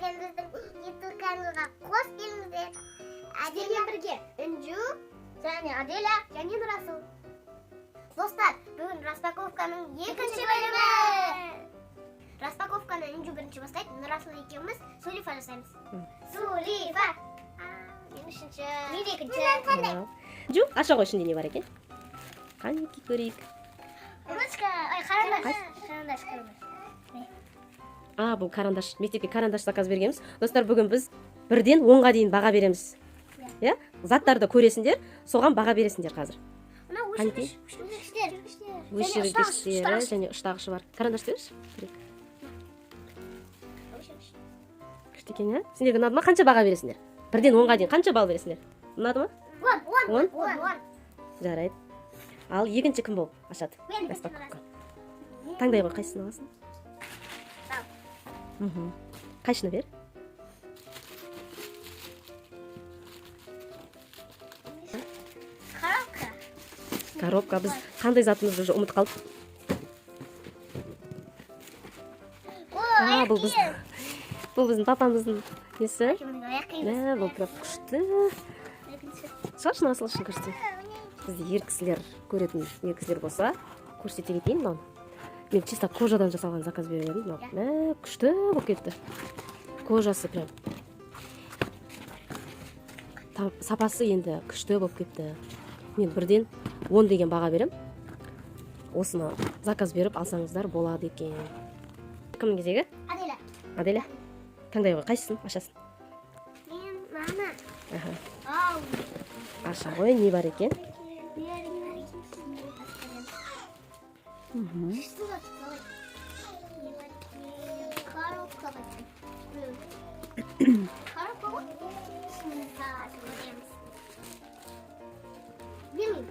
Сіздермен біздің YouTube каналға қош келдіңіздер. Сіздермен бірге Інжу және Аделя және Нұрасыл. Достар, бүгін распаковканың екінші бөлімі. Распаковканы Інжу бірінші бастайды, Нұрасыл екеуміз сулифа жасаймыз. Сулифа. Мен үшінші. Мен екінші. Мен қандай? Жу, аша ғой, ішінде не бар екен? Қанеки, көрейік. Ручка, ой, қарындаш. Қарындаш, қарындаш. А, бұл карандаш. Мектепке карандаш заказ бергенбіз. Достар, бүгін біз бірден 10-ға дейін баға береміз. Иә? Заттарды көресіңдер, соған баға бересіңдер қазір. Мына Қанеки. өшіргіштер. Өшіргіштері және ұштағышы бар. Карандаш берші. Көрейік. Күшті екен, иә? Сендерге ұнады ма? Қанша баға бересіңдер? Бірден 10-ға дейін қанша балл бересіңдер? Ұнады ма? 10, 10, 10? 10, 10. Жарайды. Ал екінші кім болып ашады? Мен. Распаковка. Таңдай ғой, қайсысын аласың? Ал. Қайшыны бер. Коробка. Коробка. Біз қандай затымызды уже ұмытып қалдық. О, А, бұл біз аяқ бұл біздің папамыздың несі? киім. Аяқ киім. Мә, бұл прям күшті. Екінші. Шығаршы, Нұрасыл, ішін көрсетейін. Бізде ер кісілер көретін, ер кісілер болса, көрсете кетейін мынаны. Мен чисто кожадан жасалған заказ беріп едім мынау. Мә, күшті болып кетті. Кожасы прям. Сапасы енді күшті болып кетті. Мен бірден 10 деген баға берем. Осыны заказ беріп алсаңыздар болады екен. Кімнің кезегі? Аделя. Аделя. Таңдай ғой, қайсысын ашасың? Мен мама. Аха. Ау. Аша ғой, не бар екен? Не бар екен? Что за қалай? Не бар екен? Коробка бар. Коробка ғой. Ішін тағы көреміз. Білмеймін.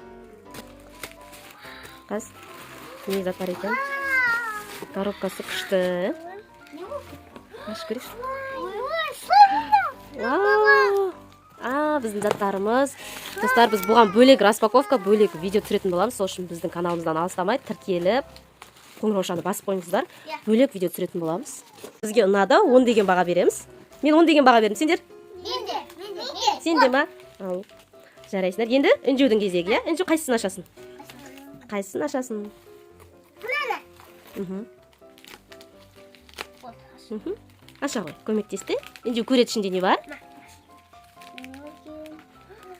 Қаз. Не зат бар екен? Коробкасы күшті. Не ол? Ашып көрейікші. Ой, слайм! Вау! А, біздің заттарымыз. Достар, біз бұған бөлек распаковка, бөлек видео түсіретін боламыз. Сол үшін біздің каналымыздан алыстамай, тіркеліп, қоңыраушаны басып қойыңыздар. Иә. Бөлек видео түсіретін боламыз. Бізге ұнады, 10 деген баға береміз. Мен 10 деген баға бердім. Сендер? Мен де, мен де, мен де. Сен де ма? Ал. Жарайсыңдар. Енді Інжудің кезегі, иә? Інжу, қайсысын ашасың? Қайсысын ашасың? Мынаны. Вот. Аша ғой, көмектес те. Інжу көреді, ішінде не бар?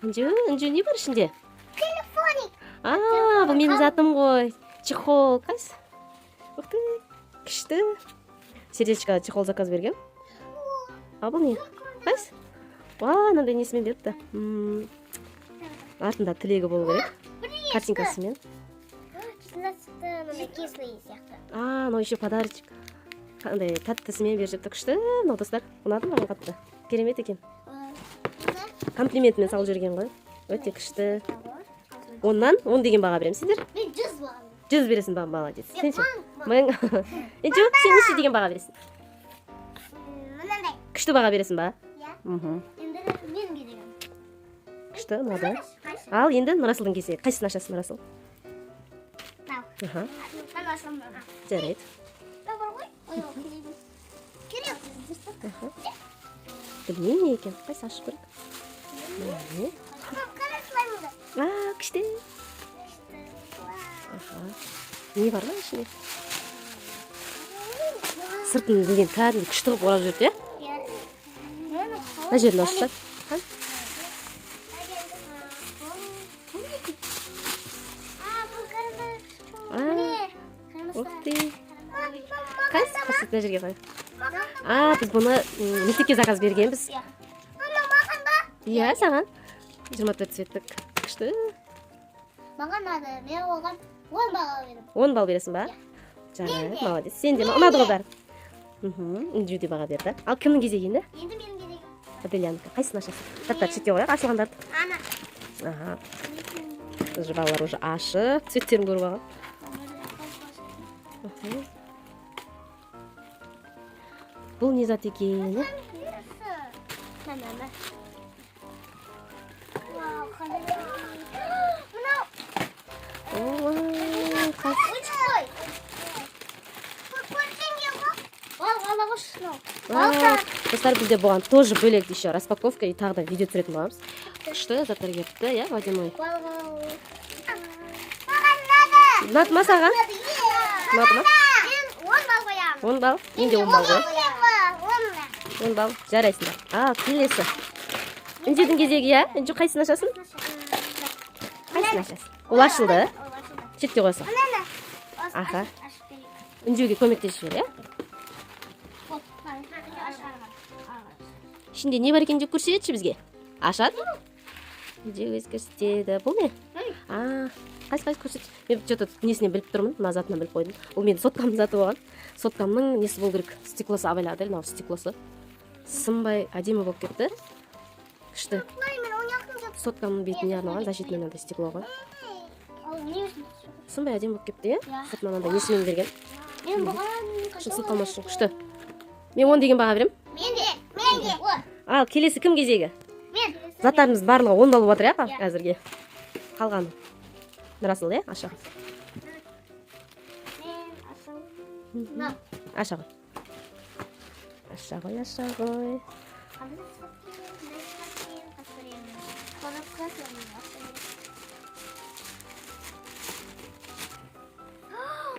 Інжу, Інжу, не бар ішінде? Телефоник. А, бұл менің затым ғой. Чехол. Қайсы? Ух ты, күшті. Сердечко чехол заказ берген. А бұл не? Қайсы? Уа, мынандай несімен беріпті. Артында тілегі болу керек. Картинкасымен. Шықты, мынандай кислый сияқты. А, мынау еще подарочек. Қандай тәттісімен беріп жіберіпті. Күшті. Мынау, достар, ұнады маған қатты. Керемет екен. Комплиментімен салып жіберген ғой. Өте күшті. 10-нан 10 деген баға беремін. Сендер? Мен 100 баға. 100 бересің ба? Молодец. Мен Сен ше? 1000. 1000. Інжу, сен неше деген баға бересің? Мынандай. Күшті баға бересің ба? Иә. Енді менің кезегім. Күшті, ұнады. Қайсы? Ал енді Нұрасылдың кезегі. Қайсысын ашасың, Нұрасыл? Мынау. Аха, Мынаны ашамын. жарайды. Мынау бар ғой. Ой, ол керек емес. Керек. Аха. Білмеймін не екен. Қайсы, ашып көрейік. Не? Қара слаймды. А, күшті. Аха. Не бар ма ішінде? Сыртын деген кәдімгі күшті қылып орап жіберіпті, иә? Иә. Мына жерін ашып тастады. А, бұл карандаш. А. Міне. Ух ты. Қайсы? Қайсы, мына жерге қой. А, біз бұны мектепке заказ бергенбіз. Иә. Ана маған ба? Иә, саған. 24 цветтік. Күшті. Маған ұнады. Мен оған 10 баға беремін. 10 балл бересің ба? Жарайды, молодец. Сен де ма? Ұнады ғой бәрі. Інжу де баға берді. Ал кімнің кезегі енді? Енді менің кезегім. Аделянікі. Қайсысын ашасың? Заттарды шетке қояйық, ашылғандарды. Ана. Аха. Уже балалар уже ашып, цветтерін көріп алған. Бұл не зат екен? Мына, Вау, қандай. Мынау Ой, қайсы? ручка ғой. Бұл көрсенге ғой. Ал, ала ғой. Нож, ну. Вау. Достар, бізде бұған тоже бөлек еще распаковка и тағы да видео түсіретін боламыз. Күшті заттар келіпті, иә, Вадим? Маған ұнады. Ұнады ма саған? Ұнады ма? Мен 10 балл қоямын. 10 балл. Мен де 10 балл қоямын. 10. 10 балл. Жарайсыңдар. Ал келесі Інжудің кезегі, иә. Інжу, қайсысын ашасың? Қайсысын ашасың? Ол ашылды, шетке қоя сал. Мынаны. Аха. Ашып берейік. Інжуге көмектесіп жібер, иә. Вот, аш, ары. Ішінде не бар екенін деп көрсетші бізге. Ашады, Інжу өзі көрсетеді. Бұл не? А, қайсы, қайсы, көрсет. Мен че-то несінен біліп тұрмын, мына затынан біліп қойдым. Бұл менің соткамның заты болған. Соткамның несі болу керек, стеклосы. Абайла, мынау стеклосы сынбай, әдемі болып кетті, күшті. Ой, мен ойнақым жоқ. Соткамның бетіне арналған защитный мынандай стекло ғой. Ол не үшін? Сынбай, әдемі болып кетті, иә. Иә. Сыртынан мынандай несімен берген. Мен бұған Шын сынып қалмас үшін. Күшті. Мен 10 деген баға беремін. Мен де, мен де. О, Ал келесі кім кезегі? Мен. Заттарымыздың барлығы 10 балл болып жатыр, иә. Иә. Әзірге қалғаны Нұрасыл, иә, аша. Мен ашам. На. Аша ғой, аша ғой, аша ғой. Қандай зат екен? Қорапқа салайын.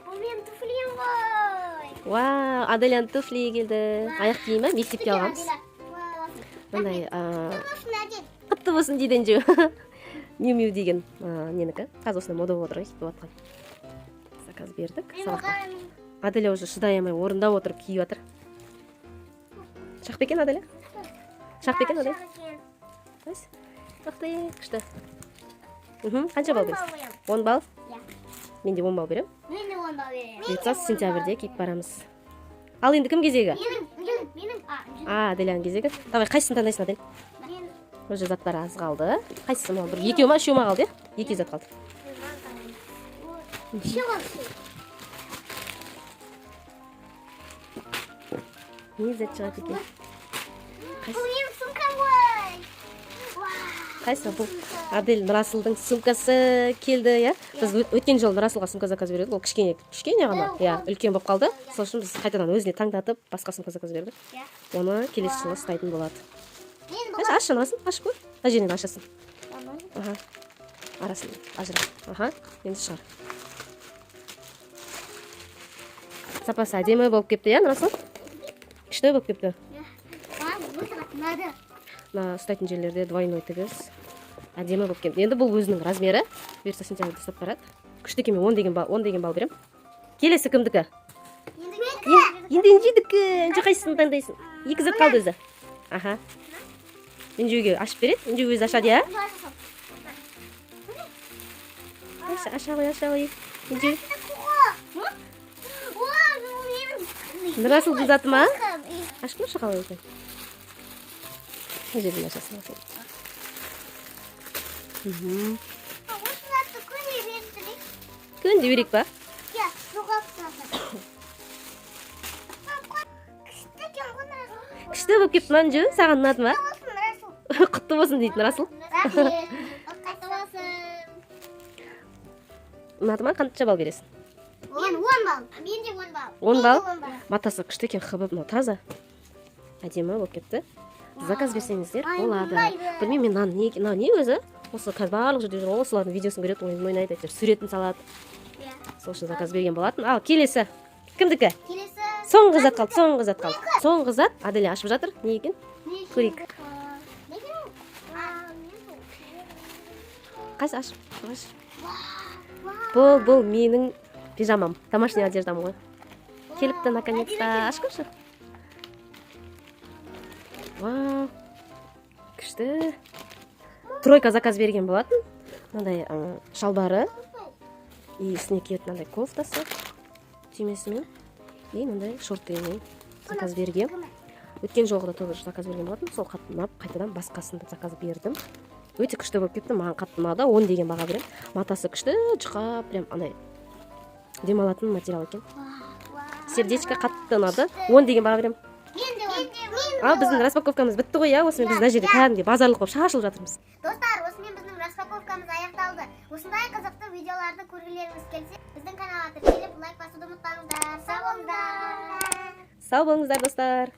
Бұл менің туфлиім ғой. Вау, Аделяның туфли келді. Аяқ киімі, мектепке алғанбыз мындай. Болсын, Әдел. Құтты болсын дейді Інжу. Миу Миу деген ненікі, қазір осындай мода болып отыр ғой, хит болып жатқан. Заказ бердік Мен сабақта. бұған Аделя уже шыдай алмай, орында отырып киіп жатыр. Шақ па екен, Аделя? Шақ па екен, Аделя? Шақ екен. Қайсы? Ух ты, күшті. Қанша балл 10 бересің? балл қоямын. 10 балл. Иә. Мен де 10 балл беремін. Мен де 10 балл беремін. Бұйыртса, сентябрьде киіп барамыз. Ал енді кім кезегі? Менің, менің, менің. А, А, Аделяның кезегі. Давай, қайсысын таңдайсың, Адель? мен. Уже заттар аз қалды. Қайсысы мынау? Бір екеу ма, үшеу ма қалды, иә? Екі зат қалды. Үшеу қалды. Не зат шығады екен? Бұл менің сумкам ғой. Вау. Қайсы бұл? Адель, Нұрасылдың сумкасы келді, иә. Біз өткен жолы Нұрасылға сумка заказ бердік. Ол кішкене кішкене ғана, иә, үлкен болып қалды. Сол үшін біз қайтадан өзіне таңдатып, басқа сумка заказ бердік. Иә. Оны келесі жылы ұстайтын болады. Мен Қайсы? бұған Аш, Нұрасыл, ашып көр. Мына жерінен ашасың. Аха, арасын ажырат. Аха, енді шығар. Сапасы әдемі болып кетті, иә, Нұрасыл? Күшті болып кетті. Маған өте қатты ұнады. Мына ұстайтын жерлерде двойной тігіс, әдемі болып кетті. Енді бұл өзінің размері, бұйырса, сентябрьде ұстап барады. Күшті екен. Мен 10 деген балл беремін. Келесі кімдікі? Енді менікі. Енді Інжудікі. Інжу, қайсысын таңдайсың? Екі зат қалды өзі. Аха, Інжуге ашып береді. Інжу өзі ашады, иә. Аша ғой, аша ғой, Інжу. Нұрасылдың заты ма? Ашып көрші, қалай екен. Мына жерден ашасың. Осы затты күнде беріп жүрейік. Күнде берейік па? Иә, жоғалып тұрады. Күшті екен ғой, Нұрасыл. Күшті болып кетті ма, Інжу? Саған ұнады ма? Болсын, Нұрасыл. Құтты болсын дейді Нұрасыл. Рахмет. Құтты болсын. Ұнады ма? Қанша балл бересің? Мен 10 балл. Мен де 10 балл. 10 Мен де балл? 10 балл. Матасы күшті екен, хб мынау таза, әдемі болып кетті. Заказ берсеңіздер Ай, болады. ұнайды. Білмеймін мен мынаны, не мынау, не өзі. Осы қазір барлық жерде жүр ғой, осылардың видеосын көреді, ойын ойнайды, әйтеуір суретін салады. Иә. Сол үшін заказ берген болатын. Ал келесі кімдікі? Келесі. Соңғы зат қалды, соңғы зат қалды. Соңғы зат Аделя ашып жатыр. Не екен? Не екен? Көрейік. Не екен ол? А, не бұл? Қайсы? Аш, аш. Вау. Бұл менің пижамам, домашний одеждам ғой. Келіпті наконец-то. Ашып көрші. Вау, күшті. Тройка заказ берген болатын. Мынандай шалбары и үстіне киетін мынандай кофтасы түймесімен и мындай шортымен заказ бергем. Өткен жолғы да тоже заказ берген болатын. Сол қатты ұнап, қайтадан басқасын да заказ бердім. Өте күшті болып кетті, маған қатты ұнады. 10 деген баға беремін. Матасы күшті, жұқа, прям андай демалатын материал екен. Сердечко. Қатты ұнады, 10 деген баға беремін. Мен де 10. Мен де. Ал біздің распаковкамыз бітті ғой, иә. Осымен біз мына жерде кәдімгідей базарлық болып шашылып жатырмыз. Достар, осымен біздің распаковкамыз аяқталды. Осындай қызықты видеоларды көргілеріңіз келсе, біздің каналға тіркеліп, лайк басуды ұмытпаңыздар. Сау болыңыздар. Сау болыңыздар, достар!